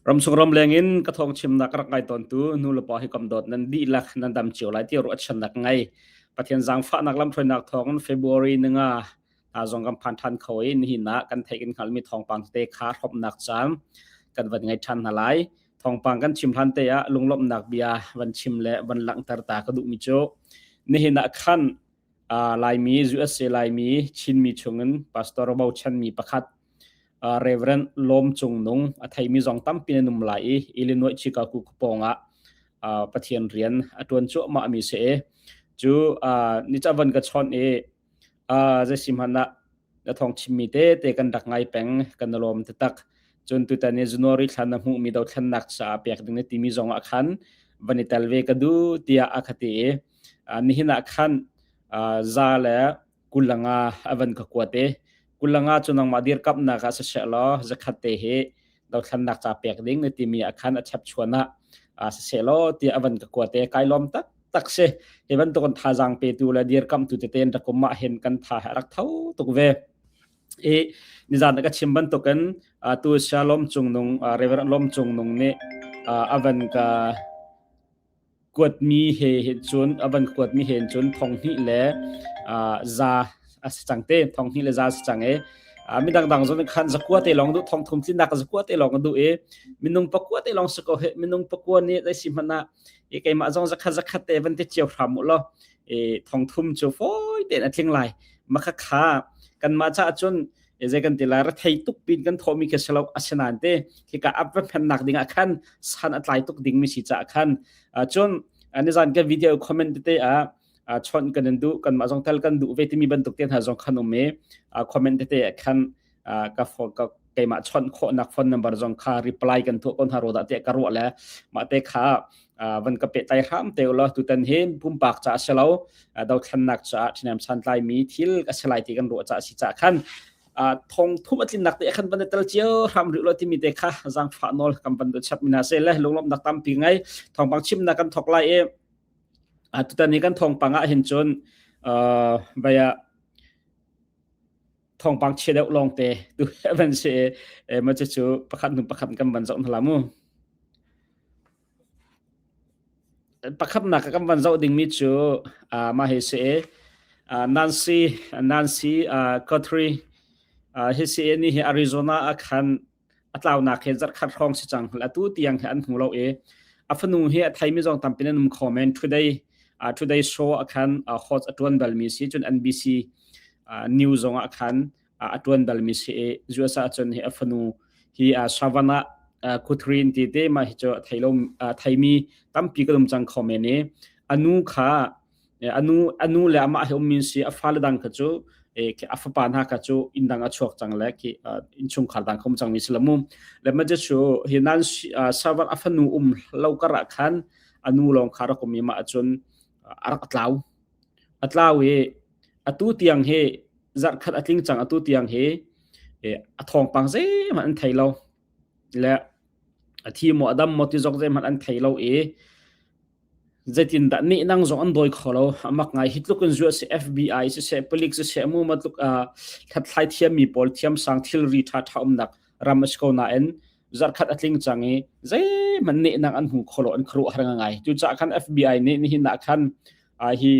Ramchung ramleng in ka thawng chimnak ka rak ngai tawntu nulepa hi kam dawt nan dihlak nan dam cio lai ti ruahchannak ka ngei. Pathian zaangfahnak lamhruainak thawngin February ninga hna zong kan phan ṭhan kho i nihin ah kan theih kan hngalhmi thawngpang tete kha hrawmhnak caan kan van ngei ṭhan hna lai. Thawngpang kan chim hlan te ah lunglawmhnak bia van chim le van langhter ta ka duhmi cu nihin ah khan Laimi USA Laimi Chinmi chungin pastor bochanmi pakhat Reverend Lawm Cung Nung a theimi zong tampi nan um lai i Illinois Chicago khuapawng ah Pathian rian a ṭuan cuahmah mi si i cu ni ca van ka chawnh i zei hmanh ah na thawng chimmi te te kan rak ngai peng kan lawm taktak. Cun tutan i January thla na hmuhmi dothlennak caah pek ding na timi zong ah khan van i tel ve ka duh tiah a ka ti i nihin ah khan za le kulanga a van ka kuat i kulanga cu nangmah dirkamnak ah siseh law zakhat te hi dothlannak ca pek ding na timi ah khan a chapchuan ah siseh law tiah a van ka kuat i kai lawm tak tak si. Hi bantuk in thazaang petu le dirkamtu tete in rak um ah hin kan tha he rak tho tuk ve. I nizan ka chim bantukin tu Shalom Cung Nung Reverend Lom Cung Nung nih a van ka kuatmi he hin cun a van kuatmi he cun thong hnih le za a si cang te thong hnih le za si cang i midang dang zong khan zakua te lawng duh thong thum tlinnak zakua te lawng duh i minung pakua te lawng si ko he minung pakua nih zei si hmanh ah i keimah zong zakhat zakhat te van te cio hram u law i thong thum cu fawi tein a tling lai makha kha kanmah caah cun zei kan ti lai rethei tuk pin kan thawhmi khi si lo asinain te khika a va phennak ding ah khan san a tlai tuk ding mi si caah khan cun nizan kan video comment tete ah chawnh kan in duh kanmah zong tel kan duh ve timi bantuk te hna zong khan um i comment tete ah khan ka ka keimah chawnh khawhnak phone number zong kha reply kan tuah kon haro dah te ka ruah le mah te kha van ka pe tai hram te ulaw tutan hi pumpak ca a si lo dothlannak caah ṭhinem santlai mi thil a si lai ti kan ruah caah si caah khan thong thum a tlinnak te khan van tel cio hram rih lo timi te kha zaangfah nawl kan van chap mina se le lunglawmhnak tampi ngai thawngpang chimnak kan thok lai i tutan hi kan thawngpang ah hin cun vaya thawngpang chia deuh lawng te tu van si ma cu pakhat hnu pakhat kan van zoh hna la mu. Pakhatnak kan van zoh dingmi cu mah hi si i Nancy Nancy Guthrie hi si i ni hi Arizona ah khan a tlaunak he zarhkhat hrawng si cang. Atu tiang hi an hmu lo i a fanu hi a theimi zong tampi nan um kho men. Today Today show ah khan host a ṭuan balmi si cun NBC news zong ah khan a ṭuan balmi si i US ahcun hi a fanu hi Savannah Guthrie ti te mah hi cu thei lo theimi tampi kan um cang kho men i anu kha anu anu le amah he ummi si a fale dang kha cu a fapa hna kha cu inn dang a chuak cang le khi innchungkhar dang kha um cangmi si lamu le ma cu hi nan server a fanu um lo kar ah khan anu lawng kha rak um i mah cun a rak tlau a tlau i atu tiang hi zarhkhat a tling cang atu tiang hi a thawngpang zeihmanh an thei lo le a thi maw a dam maw ti zong zeihmanh an thei lo i zeitindah nih nang zong an dawi kho lo amak ngai hi tluk in zuah si FBI siseh palik siseh mu ma tluk hlathlai thiammi pawl thiamsang thilri ṭha ṭha umnak ram a si ko nain zarhkhat a tling cang i zeihmanh nehnak an hmu kho lo an khuaruah har ngai cucaah khan FBI nih nihin ah khan hi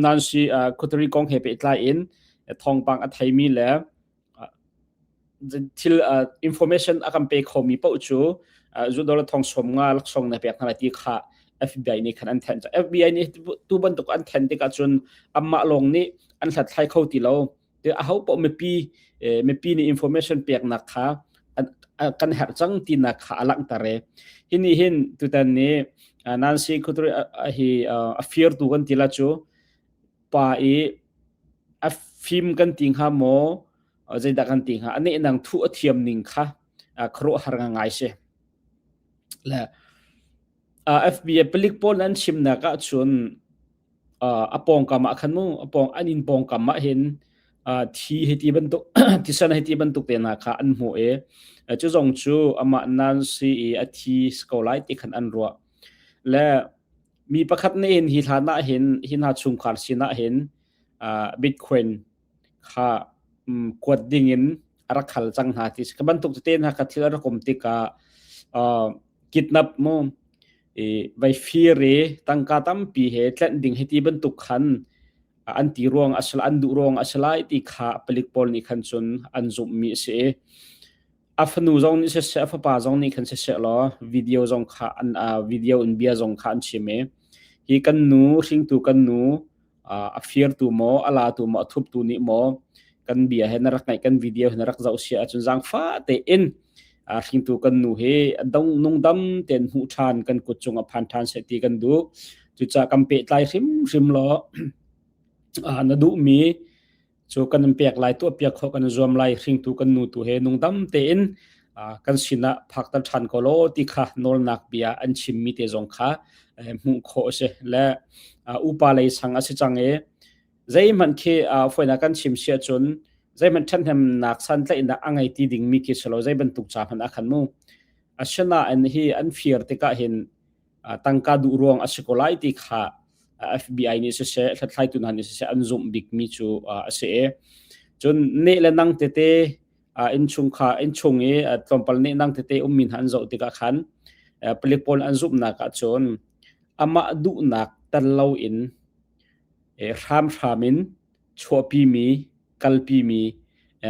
Nancy Kutari kong he pehtlai in thawngpang a theimi le thil information a kan pe khomi paoh cu zu dollar thong som nga laksawng na pek hna lai ti kha FBI nih khan an thanh. FBI nih tu bantuk an thanh tikah cun amah lawng nih an hlathlai kho ti lo. Ti aho paoh mipi mipi nih information peknak kha kan herh cang tinak kha a langhter e. Hi nih hin tutan ni Nancy Kutri hi a firtu kan ti la cu pa i a fim kan ti hnga maw zeidah kan ti hnga a nehnang thu a thiam ning kha khuaruahhar ngai si. Le FBI palik pawl an chimnak ah cun a pawngkam ah khan mu a pawng an inn pawngkam ah hin thi hei ti bantuk thisen hei ti bantuk te hna kha an hmuh i cu zong cu amah Nancy i a thi si ko lai ti khan an ruah le mi pakhat nih hin hi hlan ah hin hi hna chungkhar sin ah hin bitcoin kha kuat ding in. a rak hal cang hna ti ka bantuk tete hna kha thil a rak um tikah kidnap mu i vai fir i tangka tampi he tlenh ding hiti bantuk khan an ti ruang a si an duh ruang a si lai ti kha palik pawl nih khan cun an zumhmi a si i a fanu zong nih siseh a fapa zong nih khan siseh law video zong kha an video in bia zong kha an chim i hi kan nu hringtu kan nu a firtu maw a latu maw a thuptu nih maw kan bia he na rak ngaih kan video he na rak zoh sia ahcun zaangfah tein hringtu kan nu hi dong nungdam tein hmuh ṭhan kan kut cung a phan ṭhan seh ti kan duh cucaah kan pehtlai hrimhrim law na duhmi cu kan in pek lai tuahpiak khawh kan i zuam lai hringtu kan nu tu he nungdam tein kan sinah phakter ṭhan ko law ti kha nawlnak bia an chimmi te zong kha hmuh khawh a si le upa lei sang a si cang i zeihmanh khi foinak kan chim si ahcun zeihmanh ṭhathnemnak santlaihnak a ngei ti dingmi khi si lo zei bantuk ca hmanh ah khan mu asinain hi an fir tikah hin tangka duh ruang a si ko lai ti kha FBI nih siseh hlathlaitu hna nih siseh an zumh bikmi cu a si i cun neh le nang tete innchungkhar innchung i tlawmpal neh nang tete ummi hna an zoh tikah khan palik pawl an zumhnak ahcun amah duhnak tel loin hramhram in chuahpimi kalpimi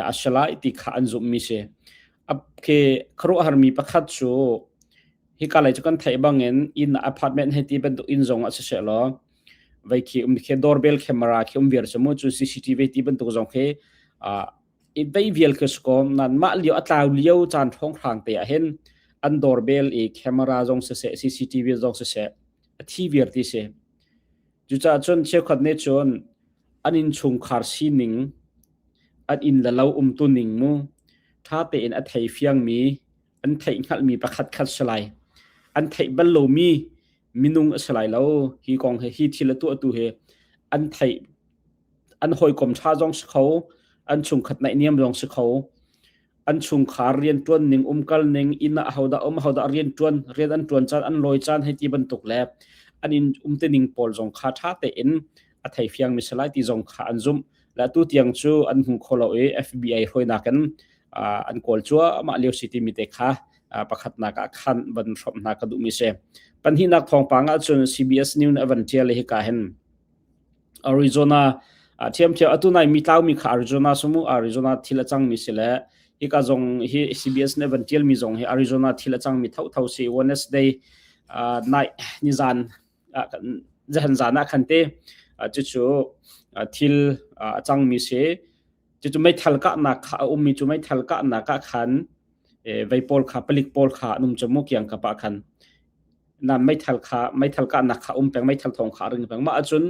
a si lai ti kha an zumhmi si. Khi khuaruahharmi pakhat cu hika lei cu kan theih bangin inn apartment hei ti bantuk inn zong ah siseh law vei khi um khi doorbell camera khi um viar cu mu cu CCTV ti bantuk zong khi i vei vial khi si nan mah lio a tlau lio caan hrawnghrang te ah hin an doorbell i camera zong siseh CCTV zong siseh a thi viar ti si. Cucaah cun cheukhat nih cun an innchungkhar sining an inn le lo umtuning mu ṭha tein a thei fiangmi an theih hngalhmi pakhat khat si lai. An theih bal lomi minung a si lai lo. Hi kong hi hi thil a tuahtu hi an theih an hawikom ṭha zong si kho, an chungkhat naihniam zong si kho, an chungkhar rianṭuan ning, umkal ning, inn ah ahodah um, ahodah rianṭuan, rian an ṭuan caan, an lawi caan hei ti bantuk le an inn umte ning pawl zong kha ṭha tein a thei fiangmi si lai ti zong kha an zumh. Le atu tiang cu an hmu kho lo i FBI hruainak in an kawl cuahmah lio si timi te kha pakhatnak ah khan van hrawmh hna ka duhmi si. Pahnihnak thawngpang ahcun CBS News nih a van ṭial i hika hin Arizona ṭhiamṭhiam atu nai mi tlaumi kha Arizona sumu Arizona thil a cangmi si le hika zong hi CBS nih van ṭialmi zong hi Arizona thil a cangmi thotho si Wednesday night nizan zahan zan ah khan te cucu thil a cangmi si cucu meithal kahnak kha a ummi cu meithal kahnak ah khan vei pawl kha palik pawl kha an um cu mu kiang kap ah khan na meithal kha meithal kahnak kha um peng meithal thawng kha a ring peng mah ahcun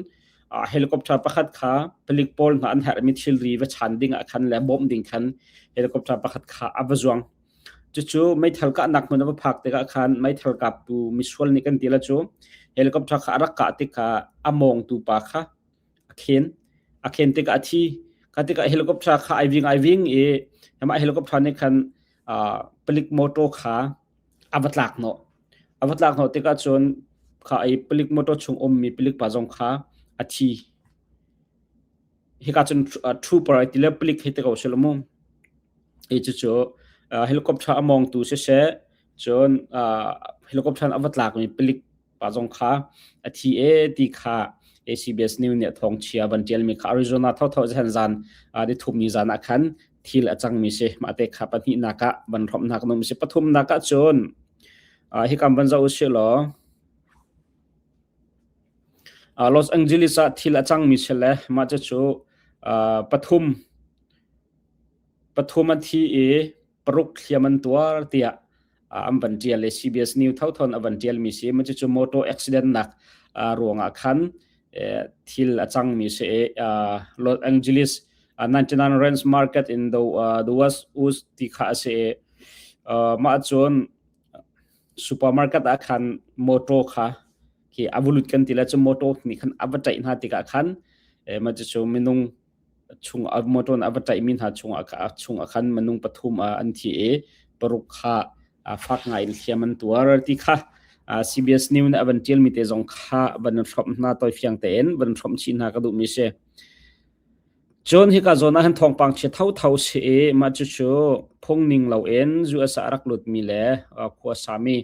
helicopter pakhat kha palik pawl hna an herhmi thilri va chan ding ah khan le bawmh ding khan helicopter pakhat kha a va zuang cucu meithal kahnak hmun a va phak tikah khan meithal kaptu misual nih kan ti la cu helicopter kha a rak kah tikah a mawngtu pa kha a khen a khen tikah a thi kha tikah helicopter kha ai ving ai ving i mah helicopter nih khan palik motor kha a va tlak hnawh a va tlak hnawh tikah cun kha ai palik motor chung ummi palik pa zong kha a thi hika cun trooper ai ti le palik hei ti ko sila mu hi cucu helicopter a mawngtu siseh cun helicopter a va tlakmi palik pa zong kha a thi e ti kha ACBS News nih thawngchia van ṭialmi kha Arizona thotho zan zan ni thumni zan ah khan thil a cangmi si mah te kha pahnihnak ah van hrawmhnak num si pathumnak ah cun hikam van zoh usih law Los Angeles ah thil a cangmi si le mah cu pathum pathum a thi i paruk hliam an tuar tiah an van ṭial i CBS News thothawn a van ṭialmi si. Mah cucu motor accident nak ruangah khan thil a cangmi si i Los Angeles 99 Ranch Market in the, the West Woods ti kha a si i mah cun supermarket ah khan motor kha khi a vulut kan ti le cu motor nih khan a va ṭaih hna tikah khan mah cucu minung chung motor a va ṭaihmi hna chungah chungah khan minung pathum an thi i paruk kha fak ngai in hliam an tuar ti kha CBS News nih a van ṭialmi te zong kha van hrawmh hna tawifiang tein van hrawmh chih hna ka duhmi si. Cun hika zawn ah hin thawngpang chia thotho si i mah cucu phungning loin US ah a rak lutmi le khua sami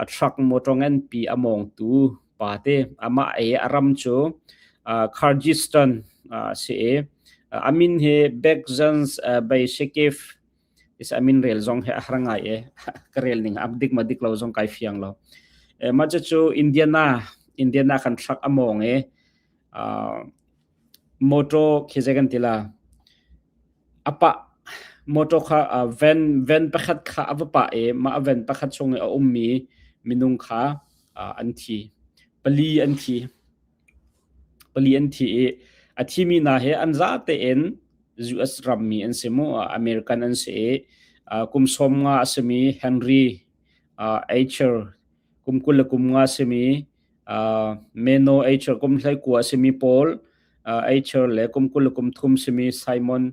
truck motor nganpi a mawngtu pa te amah i a ram cu Kyrgyzstan a si i a min hi Bekzhan Beishekev is a min rel zong hi a har ngai i ka rel ning a dik ma dik lo zong kai fiang lo. Mah cucu Indiana Indiana kan truck a mawng i Motor khi zei kan ti la? A pah motor kha van van pakhat kha a va pah i mah a van pakhat chung i a ummi minung kha an thi. Pali an thi. Pali an thi i a thimi hna hi an za tein US rammi an si mu. American an si i kum 15 a simi Henry Eicher kum 25 a simi Meno Eicher kum 19 a simi Paul Eicher le kum 23 simi Simon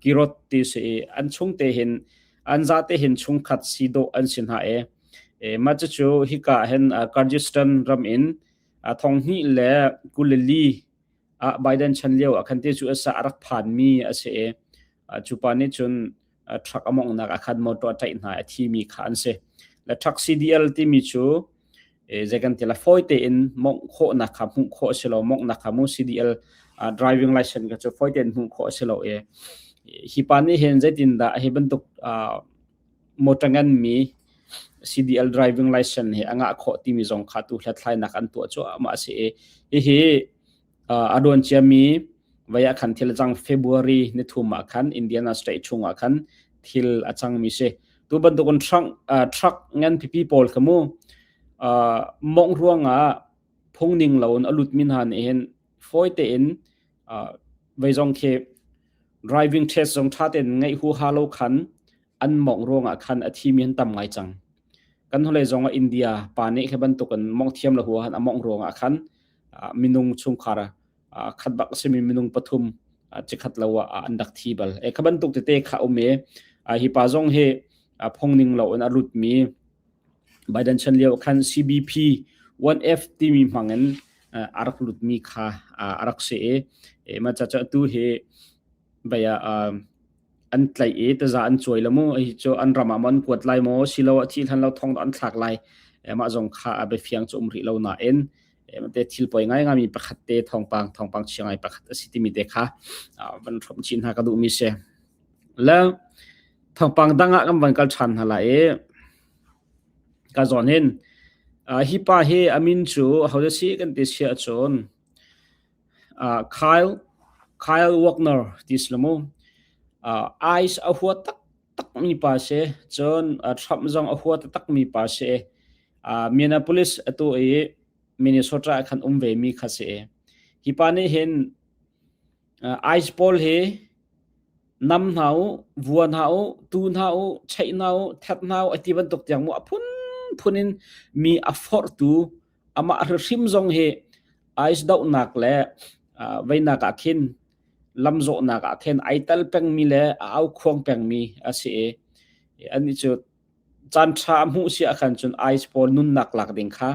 Kirot ti si i an chung te hin an zate hin chungkhat si dawh an si hna e. E mah cucu hika hin Kyrgyzstan ram in thong hnih le kulili ah Biden chan lio ah khan te cu asa a rak phanmi a si i cu pa nih cun truck a mawnghnak ah khan motor a ṭaih hna a thimi kha an si. Le truck CDL timi cu zei kan ti la fawi tein mongh khawhnak kha hmuh khawh a si lo monghnak kha mu CDL driving license kha cu fawi tein hmuh khawh a si lo i hi pa nih hin zeitindah hi bantuk motor nganmi CDL driving license hi a ngah khawh timi zong kha tu hlathlainak an tuah cuahmah a si i hihi A luan ciami voi ah khan thil a cang February nithum ah khan Indiana State chungah khan thil a cangmi si. Tu bantukin truck, truck ngan pipi pawl kha mu mawngh ruangah phungning loin a lutmi hna nih hin fawi tein vei zong khi driving test zong ṭha tein ngeih huaha lo khan an mawngh ruangah khan a thimi an tam ngai cang. Kan hnulei zong ah India pa nih khi bantukin mawngh thiam lo huaha a mawngh ruangah khan minung chungkhar khat bak a simi minung pathum cikhat lo ah an rak thi bal. E kha bantuk tete kha um i hi pa zong hi phungning lo in a lutmi Biden chan lio khan CBP 1F timi hmangin a rak lutmi kha a rak si i ma cha tu hi baya an tlaih i taza an cuai la mu hi cu an ram ah maw an kuat lai maw silo ah thi hlan lo thong an thlak lai mah zong kha a biafiang cu um rih lo nain te thil poi ngai ngai mi pakhat te thawngpang thawngpang chia ngai pakhat a si timi te kha van hrom chin hna ka duh mi si le thawngpang dang ah kan van kal than hna lai i ka zawn hin hi pa hi amin cu ho si kan ti sia cun Kyle Kyle Wagner ti si mu. ICE a hua taktakmi pa si. Cun Trump zong a hua taktakmi pa si. Minneapolis atu i Minnesota ah khan um ve mi kha si. Hi pa nih hin ICE pawl hi nam hna u, vua hna u, tu hna u, cheih hna u, that hna u ati bantuk tiang mu a phunphun in mi a forhtu amah hrim zong hi ICE dohnak le veinak ah khin lamzawhnak ah khin ai tel pengmi le a aukhuang pengmi a si i anih cu caan ṭha a hmuh si ahkhan cun ICE pawl nunnak lak ding kha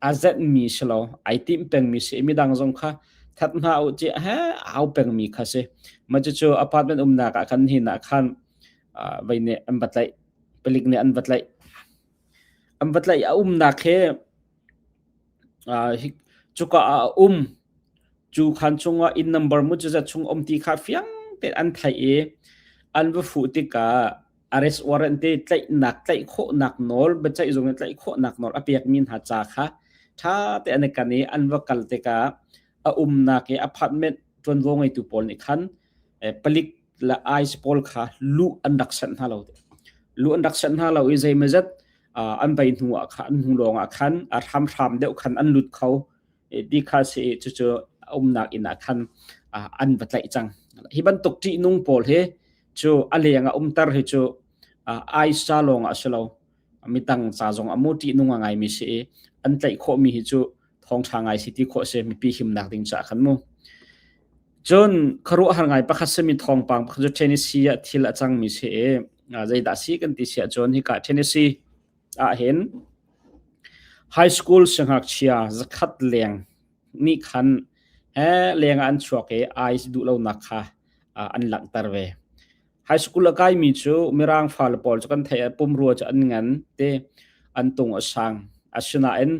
a zenhmi si lo ai timh pengmi si i midang zong kha that hna u ci he au pengmi kha si mah cucu apartment umnak ah khan hin ah khan vei nih an va tlaih palik nih an va tlaih An va tlaih. A umnak hi cuka ah a um. Cu khaan chungah inn number mu cuzat chung um ti kha fiang tein an theih i an va fuh tikah arrest warrant te tlaihnak tlaih khawhnak nawl biaceih zung in tlaih khawhnak nawl a pekmi hna ca kha ṭha tein an i kan i an va kal tikah a umnak i apartment ṭuanvo ngeitu pawl nih khan palik le ICE pawl kha luh an rak senh hna lo. Luh an rak senh hna lo i zeimawzat an bei hnu ah khan an hnu lawng ah khan a hramhram deuh khan an lut kho ti kha si cucu umnak inn ah khan an va tlaih cang. Hi bantuk ṭihnung pawl hi cu a leng ah umter hi cu ICE ca lawng ah si lo mitang ca zong a mu ṭihnung a ngaimi si i an tlaih khawhmi hi cu thawngṭha ngai si ti khawh si mipi himnak ding caah khan mu. Cun khuaruahhar ngai pakhat simi thawngpang pakhat cu Tennessee ah thil a cangmi si i zeidah si kan ti si ahcun hika Tennessee ah hin high school siangngakchia zakhat leng nih khan He leng ah an chuak i ICE duh lonak kha an langhter ve. High school a kaimi cu Mirang fale pawl cu kan theih ah pumrua cu an ngan te an tung a sang. Asinain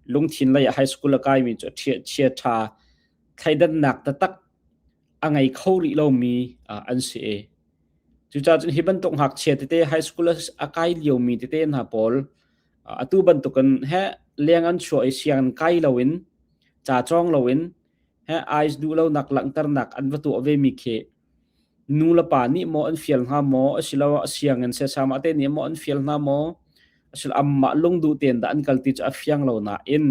lungthin lei ah high school a kaimi cu chia ṭha thleidannak taktak a ngei kho rih lomi an si i cucaah cun hi bantuk ngakchia tete high school a kai liomi tete hna pawl atu bantukin he leng an chuah i sianginn kai loin ca cawng loin he ICE duh lonak langhternak an va tuah vemi khi nu le pa nih maw an fial hnga maw asiloah sianginn sesama te nih maw an fial hna maw asiloah anmah lungduh tein dah an kal ti cu a fiang lo nain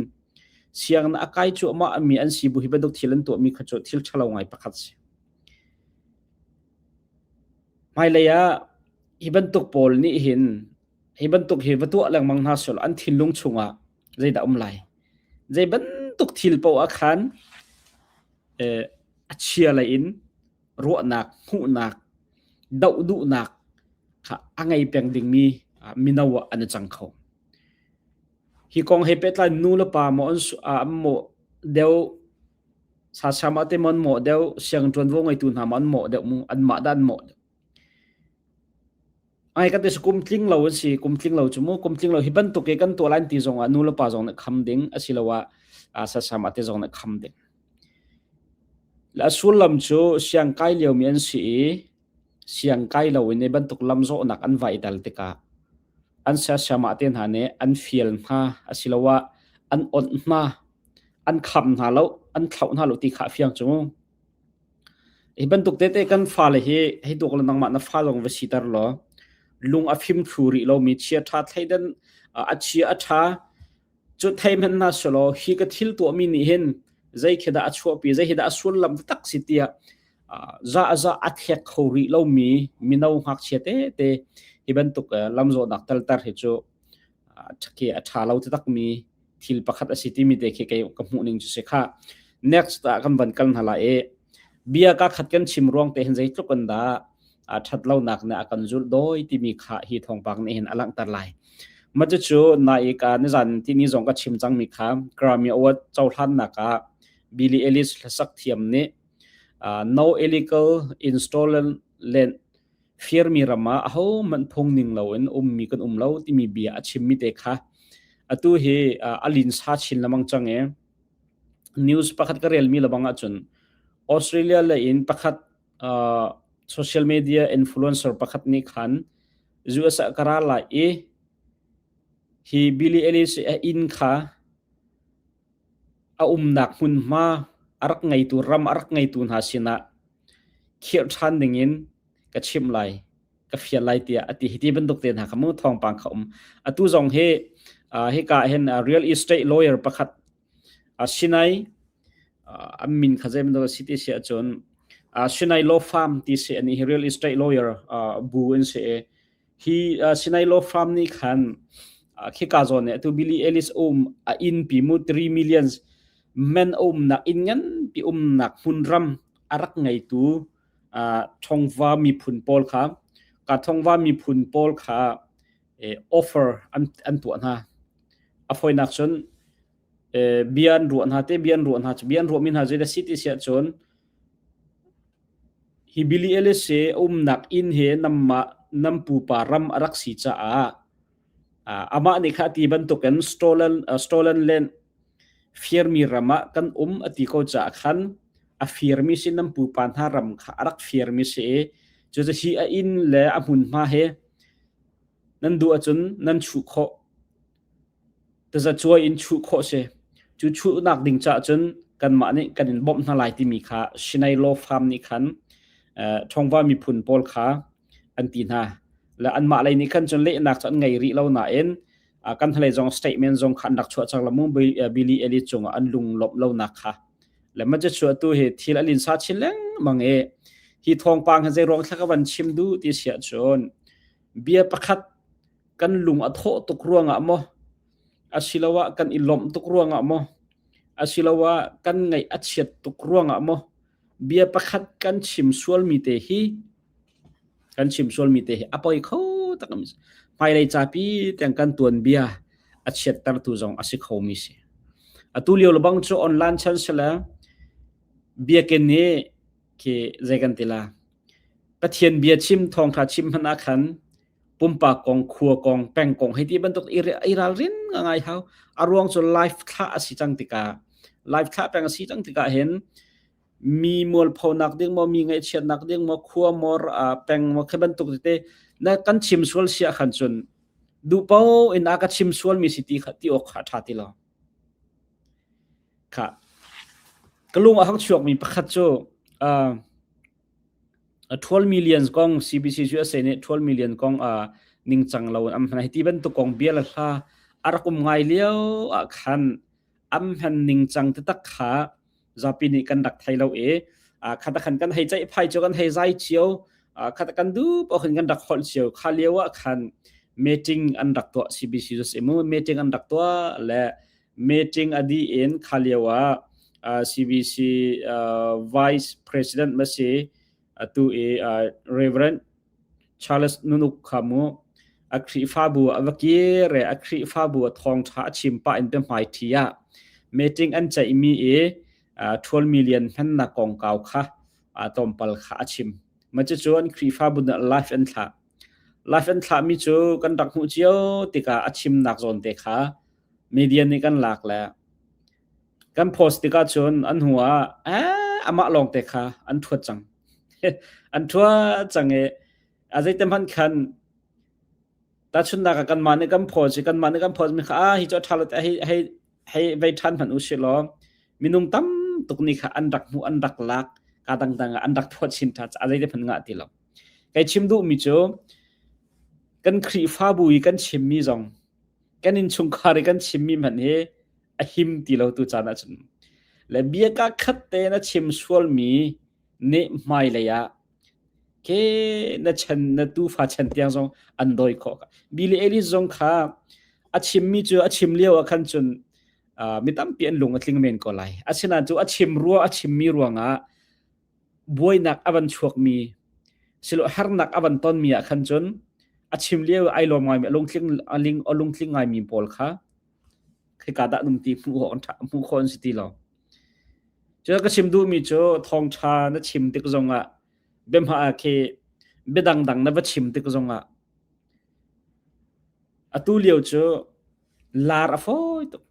Sianginn a kai cuahmah mi an si bu hi bantuk thil an tuahmi kha cu thil ṭhalo ngai pakhat si. Hmailei ah hi bantuk pawl nih hin hi bantuk hi va tuah lengmang hna selaw an thinlung chungah zeidah um lai? Zei bantuk thil paoh ah khan eh, a chia lei in ruahnak, hmuhnak, doh duhnak kha a ngei peng dingmi mino ah an i cang kho. Hi kong he pehtlai nu le pa maw an mawh deuh, sasam ah te maw an mawh deuh, sianginn ṭuanvo ngeitu hna maw an mawh deuh mu, anmah dah an mawh deuh. Ai kan ti kum tling lo an si, kum tling lo cu mu, kum tling lo hi bantuk i kan tuah lai ti zong ah nu le pa zong nih kham ding asiloah sasam ah te zong nih kham ding. Le a sullam cu siang kai liomi an si i siang kai loin hi bantuk lamzawhnak an vai dal tikah an siasiamah te hna nih an fial hna asiloah an onh hna, an kham hna lo, an thlauh hna lo ti kha a fiang cu. Hi bantuk tete kan fale hi hei duk le nangmah na fa zong va siter law lung a fim thlu rih lomi chia ṭha thleidan a chia a ṭha Cu thei hmanh hna selaw hi ka thil tuahmi nih hin zei khi dah a chuahpi, zei hi dah a sullam taktak si tiah za a za a thlek kho rih lomi mino ngakchia tete hi bantuk lamzawhnak talter hi cu khi a ṭha lo taktakmi thil pakhat a si timi te khi kei ka hmuh ning cu si kha. Next ah kan van kal hna lai i bia ka khat kan chim ruang te hin zeitluk in dah ṭhat lonak nih a kan zulh dawi timi kha hi thawngpang nih hin a langhter lai. Mah cucu nai ka nizan tini zong ka chim cangmi kha Grammy Award cohlannak ah Billie Eilish hlasak thiam nih no illegal installment firmi ram ah ahohmanh phung ning loin ummi kan um lo timi bia a chimmi te kha atu hi a linsa chin lengmang cang i news pakhat ka relmi lebang ahcun Australia lei in pakhat social media influencer pakhat nih khan US ah ka ra lai i hi Billie Eilish a inn kha a umnak hmunhma a rak ngeitu ram a rak ngeitu hna sinah khirh ṭhan dingin ka chimh lai ka fial lai tiah a ti hi ti bantuk te hna kha mu thawngpang kha um atu zong hi hika hin real estate lawyer pakhat Sinai an min kha zei bantuk a si ti si ahcun Sinai Law Firm ti si an hi real estate lawyer bu an si i hi Sinai Law Firm nih khan khika zawn nih atu Billy Ellis um a inn pi mu 3 millions men umnak inn nganpi umnak hmunram a rak ngeitu Thongva miphun pawl kha ka Thongva miphun pawl kha offer an tuah hna. A fawinak cun bia an ruah hna te bia an ruah hna cu bia an ruahmi hna zei dah si ti si ahcun hi Billy Ellis hi umnak inn hi namah nam pupa ram a rak si caah amah nih kha ti bantukin stolen stolen land firmi ram ah kan um a ti ko caah khan a firmi si nam pupa hna ram kha a rak firmi si i cucu hi a inn le a hmunhma he Nan duh ahcun nan chuh khawh. Tazacuai in chuh khawh si. Cu chuhnak ding caah cun kanmah nih kan in bawmh hna lai timi kha Shinai Law Farm nih khan Ṭhawngva miphun pawl kha an ti hna. Le anmah lei nih khan cun lehnak cu an ngei rih lo nain kan hnulei zong statement zong kha an rak chuah cang la mu Billy Elliot cungah an lunglawmh lonak kha. Le mah cu atu hi thil a linsa chin lengmang i hi thawngpang hi zei ruang thla ka van chim duh ti si ahcun Bia pakhat kan lung a thawh tuk ruangah maw, asiloah kan i lawmh tuk ruangah maw, asiloah kan ngaih a chiat tuk ruangah maw, bia pakhat kan chim sualmi te hi kan chim sualmi te hi a poi kho tak mi hmailei capi tiang kan tuanbia a chiattertu zong a si khomi si. Atu lio lebang cu online chan sile. Biakinn nih khi zei kan ti la Pathian bia chim thawngtha chim hmanh ah khan pumpak kong khua kong peng kong hei ti bantuk i ralrin ngai hau. A ruang cu live thlah a si cang tikah live thlah peng a si cang tikah hin mi mualphonak ding maw mi ngaihchiatnak ding maw khua maw peng maw khi bantuk tete na kan chim sual sia khan cun duh po in a ka chim sual mi si ti kha ti awk kha tha ti lo kha ka lung a hang chuak mi pakhat cu uh, 12 million kong CBC USA nih 12 million kong uh, ningcang lo am hna ti bantuk kong bia la hla a rak um ngai lio ah khan am hman ningcang taktak kha zapi nih kan rak thei lo i khata khan kan hei ceih phai cio kan hei zai cio khata kan du paoh khan kan rak holh cio kha lio ah khan meeting an rak tuah CBC cu mu meeting an rak tuah le meeting a dih in kha lio ah CBC vice president ma si atu i Reverend Charles Nunuk kha mu a Khrihfabu a va kir i a Khrihfabu a thawngṭha a chim pah in biahmaiṭhi ah meeting an ceihmi i 12 million hmannak kongkau kha tlawmpal kha a chim. Mah cucu an Khrihfabu nih live an thlah. Live an thlahmi cu kan rak hmuh cio tikah a chimnak zawn te kha media nih kan lak le kan post tikah cun an hnu ah eh amah lawng te kha an ṭhuat cang. An ṭhuat cang i a zeite hmanh khan tahchunhnak ah kanmah nih kan post i kanmah nih kan post mi kha ah hi cu a ṭha lo hei hei hei vei ṭhan hmanh u sih law minung tam tuk nih kha an rak hmuh an rak lak ka dangdang ah an rak thuat chin ṭha a zeite hmanh ngah ti lo. Kai chim duhmi cu kan Khrihfabu i kan chimmi zong kan innchungkhar i kan chimmi hmanh hi a him ti lo tu caan ahcun le bia ka khat te na chim sualmi nih hmailei ah ke na chan na tufa chan tiang zong an dawi khawh Billy Ellis zong kha a chimmi cu a chim lio ah khan cun mi tampi an lung a tling men ko lai asinain cu a chim rua a chimmi ruangah buainak a van chuakmi silo harnak a van tonmi ah khan cun a chim lio ai lawm ngaimi a lungtling a lungtling ngaimi pawl kha khika dah num ti hmuh khawh hmuh khawh an si ti lo. Cu ka chim duhmi cu thawngṭha na chim tik zongah biahma ah khi biadang dang na va chim tik zongah atu lio cu lar a fawi tuk.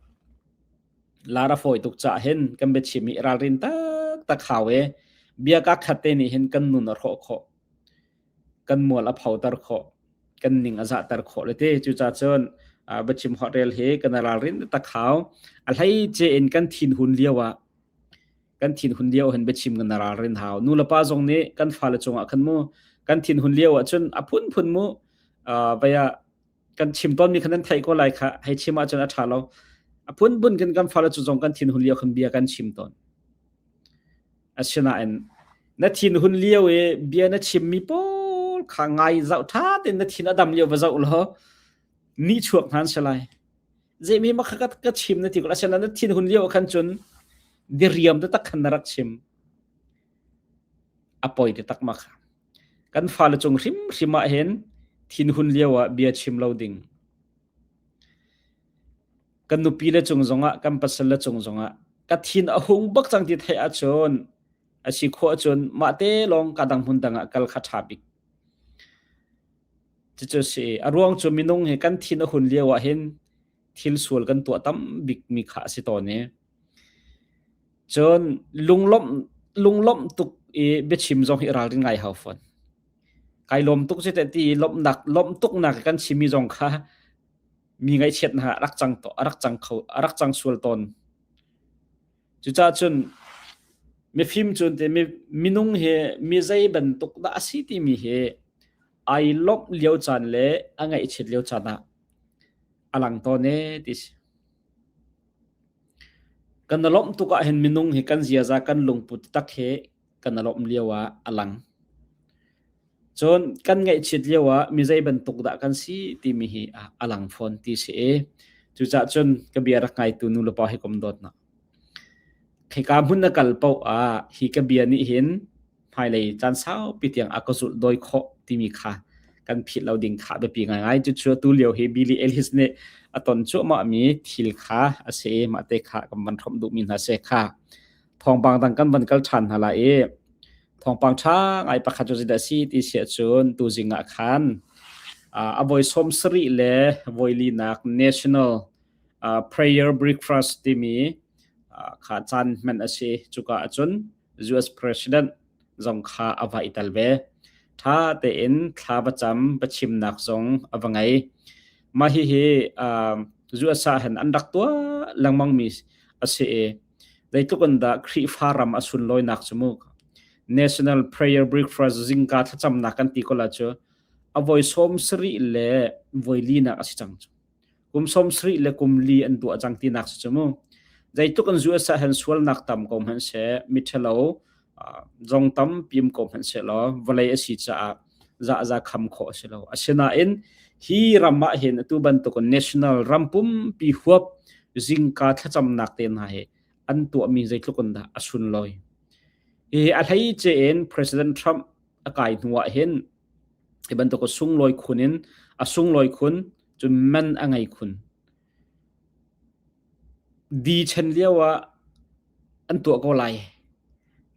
Lar a fawi tuk caah hin kan biachim hi ralrin taktak hau i bia ka khat te nih hin kan nun a hrawh khawh. Kan mual a photer khawh. Kan ning a zahter khawh le ti. Cucaah cun biachim holh rel hi kan ralrin tak hau. A hleice in kan thinhun lio ah kan thinhun lio hin biachim kan ralrin hau. Nu le pa zong nih kan fale cungah khan mu kan thinhun lio ah cun a phunphun mu vai ah kan chim tawnmi kha nan theih ko lai kha hei chim ahcun a ṭha lo a phunphun kan kan fale cu zong kan thinhun lio khan bia kan chim tawn asinain na thinhun lio i bia na chimmi pawl kha ngai zoh ṭha tein na thin a dam lio va zoh law ni chuak hnan si lai zeimi ma kha ka chim na ti ko asinain na thinhun lio khan cun diriam te tak khan na rak chim a poi te tak ma kha Kan fale cung hrimhrim ah hin thinhun lio ah bia chim lo ding. Kan nupi le cung zongah, kan pasal le cung zongah ka thin a hung bak cang ti theih ahcun a si khawh ahcun mah te lawng ka dang hmun dang ah kal kha ṭha bik. Cucu si. A ruang cu minung hi kan thin a hun lio ah hin thil sual kan tuah tam bik mi kha a si tawn i Cun lunglawmh lunglawmh tuk i biachim zong hi ralrin ngai hau fawn. Kai lawm tuk si ti lawmhnak lawmh tuknak kan chimmi zong kha mi ngaihchiatnak ah rak cang to a rak cang kho a rak cang sual tawn. Cucaah cun mifim cun te minung hi mi zei bantuk dah a si timi hi ai lawmh lio caan le a ngaihchiat lio caan ah a lang tawn ee ti si. Kan i lawmh tuk ahhin minung hi kan ziaza kan lungput tak hi kan i lawmh lio ah a lang. Cun kan ngaihchiat lio ah mi zei bantuk dah kan si timi hi a lang fawn ti si i cucaah cun ka bia rak ngaitu nu le pa hi kom dawtnak. Khika hmun na kal paoh ah hi ka bia nih hin hmailei caan saupi tiang a ka zulh dawi khawh timi kha kan philh lo ding kha biapi ngaingai. Cucu tu lio hi Billy Ellis nih a ton cuahmahmi thil kha a si i mah te kha kan van hrawmh duhmi hna si kha. Thawngpang dang kan van kal ṭhan hna lai i thawngpang ṭha ngai pakhat cu zeidah a si ti si ahcun tuzing ah khan a voi 70 le voi linak National Prayer Breakfast timi kha caan hman a si. Cuka ahcun US President zong kha a va i tel ve. Ṭha tein thla va cam va chimnak zong a va ngei. Mah hihi US ah hin an rak tuah lengmangmi a si i zeitluk in dah Khrihfa ram a sunlawinak cu mu. National Prayer Breakfast zingka thlacamnak kan ti ko la cu a voi 70 le voi linak a si cang cu. Kum 70 le kum li an tuah cang tinak si cu mu. Zeitluk in US ah hin sualnak tam ko hmanh seh, miṭhalo zong tampi um ko hmanh seh law vawlei a si caah zahza kham khawh a si lo. Asinain hi ram ah hin atu bantuk national ram pumpi huap zingka thlacamnak te hna hi an tuahmi zeitluk in dah a sunlawi. Hi a hleice in President Trump a kai hnu ah hin hi bantuk a sunglawi khun in a sunglawi khun cun man a ngei khun. Di chen lio ah an tuah ko lai.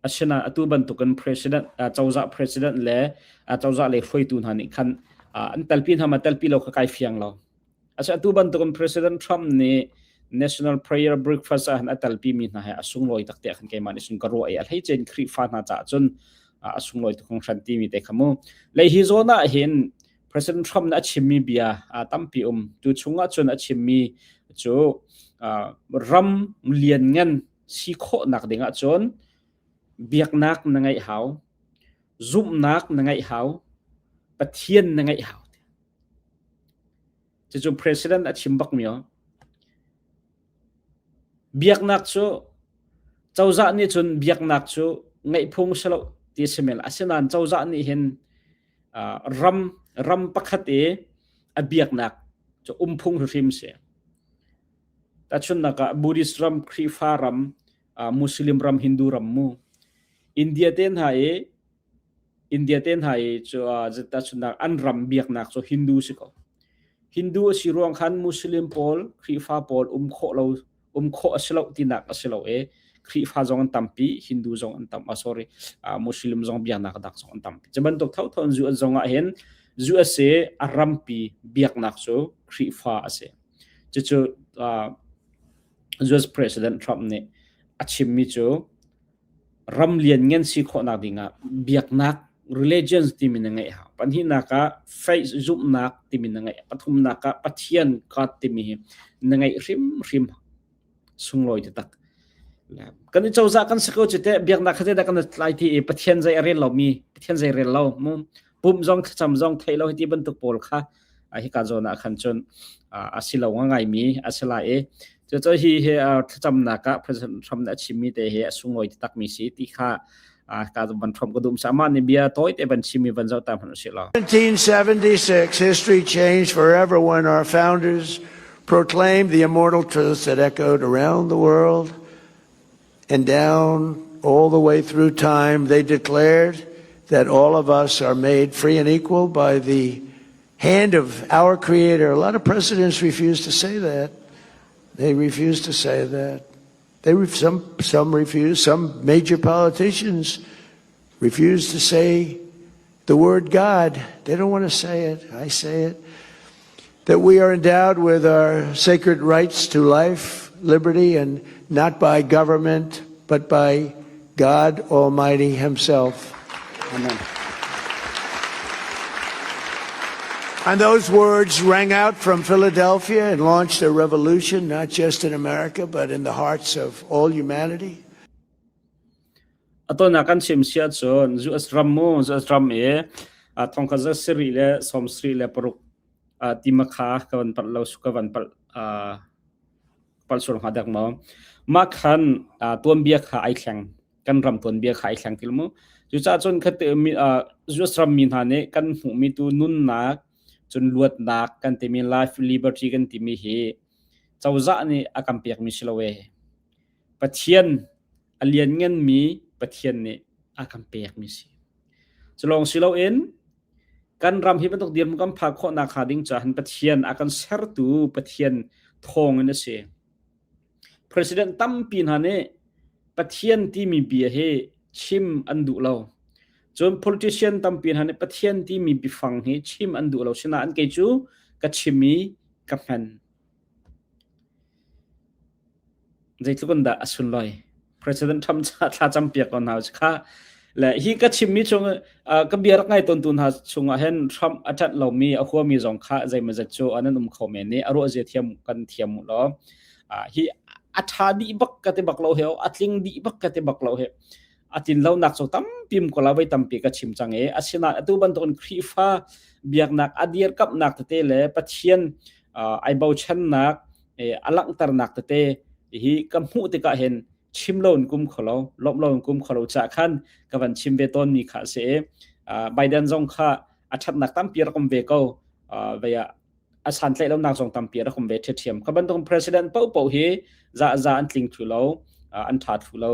Asinain atu bantukin president, cozah president le cozah lei hruaitu hna nih khan an telpi hna ma telpi lo kha kai fiang lo. Asa atu bantukin President Trump nih National Prayer Breakfast ah a telpi mi hna he a sunglawi tak tiah khan keimah nih sun ka ruah i a hleicein Khrihfa hna caah cun a sunglawi tuk hringhran timi te kha mu. Le hi zawn ah hin President Trump nih a chimmi bia tampi um. Tu chungah cun a chimmi cu ram lianngan si khawhnak ding ahcun biaknak na ngeih hau, zumhnak na ngeih hau, Pathian na ngeih hau. Cucu President a chim bakmi o. Biaknak cu cozah nih cun biaknak cu ngeih phung si lo ti si mel. Asinain cozah nih hin ram ram pakhat i a biaknak cu umphung hrim si. Tahchunhnak ah Buddhist ram, Khrihfa ram, Muslim ram, Hindu ram mu. India te hna i India te hna i cu tahchunhnak an ram biaknak cu Hindu si ko. Hindu a si ruang khan Muslim pawl, Khrihfa pawl um khawh lo um khawh a si lo tinak a si lo i Khrihfa zong an tampi, Hindu zong an tam, sorry, Muslim zong biaknak dak zong an tampi. Cu bantuk thotho in US zong ah hin USA a rampi biaknak cu Khrihfa a si. Cucu US President Trump nih a chimmi cu ram lianngan si khawhnak dingah biaknak religions timi na ngeih hau. Pahnihnak ah faith zumhnak timi na ngeih. Pathumnak ah Pathian God timi hi na ngeih hrimhrim sunglawi taktak. Kan i cozah kan si ko cu teh biaknak kha zeidah kan tlai ti i Pathian zei a rel lomi Pathian zei rel lo mu pumh zong thlacam zong theih lo hi ti bantuk pawl kha hika zawn ah khan cun a si lo ngaimi a si lai i cucu hi hi thlacamnak ah President Trump nih a chimmi te hi a sunglawi takmi si ti kha ka van Trump ka dum sa mah nih bia tawi te van chimmi van zoh ta hmanh usih law 1976 history changed forever when our founders proclaimed the immortal truths that echoed around the world and down all the way through time they declared that all of us are made free and equal by the hand of our Creator. A lot of presidents refuse to say that. They refuse to say that. They some some refuse. Some major politicians refuse to say the word God. They don't want to say it. I say it. That we are endowed with our sacred rights to life, liberty, and not by government, but by God Almighty Himself. Amen. And those words rang out from Philadelphia and launched a revolution, not just in America, but in the hearts of all humanity. Atawn kan chim si ahcun US ram mu US ram i thongkhat za sarih le sawmsarih le paruk tima kha ka van palh lo ka van palh palh sual hnga dek maw mah khan tuanbia kha ai thleng kan ram tuanbia kha ai thleng til mu cucaah cun khate US ram mi hna nih kan hmuhmi tu nunnak cun luatnak kan timi life liberty kan timi hi cozah nih a kan pekmi si lo e Pathian a liannganmi Pathian nih a kan pekmi si. Cu lawng si loin kan ram hi bantuk dirhmun kan phak khawhnak hnga ding caah hin Pathian a kan sertu Pathian thawng in a si. President tampi hna nih Pathian timi bia hi chim an duh lo. Cun politician tampi hna nih Pathian timi biafang hi chim an duh lo. Sinain kei cu ka chim i ka hman. Zeitluk in dah a sunlawi. President Trump thla campiak ko hna kha le hi ka chimmi chung ka bia rak ngai tawntu hna chungah hin Trump a ṭanh lomi a huami zong kha zeimawzat cu an um kho men i a ruah zia thiam kan thiam u law hi a ṭha dih bak ka ti bak lo he a tling dih bak ka ti bak lo he a tlin lonak cu tampi ko la voi tampi ka chim cang i asinain atu bantukin Khrihfa biaknak a dirkamhnak tete le Pathian ai bochannak a langhternak tete hi ka hmuh tikah hin chim lo in kum kho lo lawmh lo in kum kho lo ca khan ka van chim ve tawn mi kha a si i Biden zong kha a ṭhatnak tampi rak um ve ko vei ah a santlaih lonak zong tampi rak um ve ṭhiamṭhiam. Kha bantuk president paohpaoh hi za za an tling thlu lo, an ṭha thlu lo.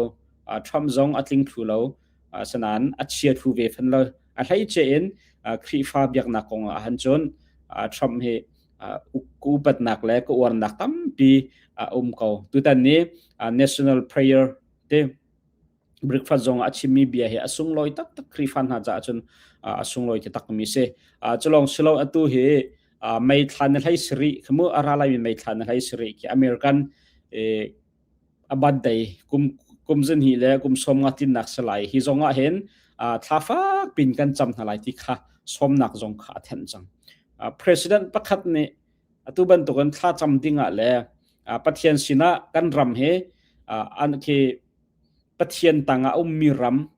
Trump zong a tling thlu lo. Asinain a chia thlu ve fan lo. A hleice in Khrihfa biaknak kong ah han cun Trump hi ka upatnak le ka uarnak tampi a um ko. Tutan ni National Prayer te breakfast zong a chimmi bia hi a sunglawi taktak Khrihfa hna caah cun a sunglawi te takmi si. Culong silo atu hi mei thla na hlei sari khamu a ra laimi mei thla na hlei sari khi American a birthday kum kum zan hi le kum som nga tinnak salai hi zong ah hin thla fak pin kan cam hna lai ti kha somnak zong kha a thenh cang. President pakhat nih atu bantukin thla cam ding ah le Pathian sinah kan ram hi an khi Pathian tangah a ummi ram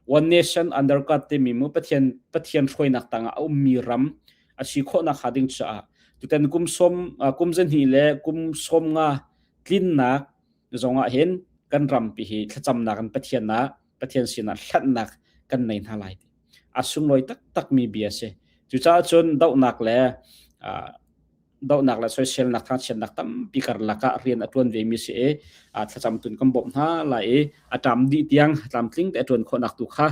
One Nation Under God timi mu Pathian Pathian hruainak tangah a ummi ram a si khawhnak hnga ding caah tutan kum som kum zahnih le kum som nga tlinnak zongah hin kan rampi hi thlacamnak in Pathian ah Pathian sinah hlanhnak kan nei hna lai ti a sunglawi taktakmi bia si. Cucaah cun dohnak le dohnak le soiselnak thangchiatnak tampi karlak ah rian a ṭuan vemi si i thlacam tun kan bawmh hna lai i a ṭam dih tiang tlamtling te a ṭuan khawhnak tu kha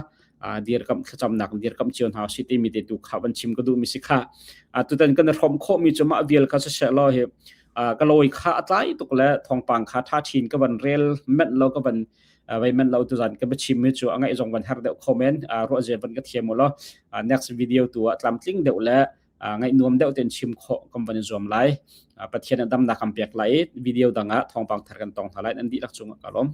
dirkamh thlacamnak dirkamh cio hna si timi te tu kha van chim ka duhmi si kha tutan kan i hrawm khawhmi cu mah vial kha siseh law hi ka lawi kha a tlai tuk le thawngpang kha ṭha chin ka van rel manh lo ka van vei manh lo tuzan ka biachim mi cu a ngaih zong van her deuh kho men ruah zia van ka thiam u law next video tu ah tlamtling deuh le ngaih nuam deuh ten chim khawh kan van i zuam lai. Pathian a damnak kan pek lai i video dang ah thawngpang thar kan tong hna lai. Nan dihlak cungah ka lawm.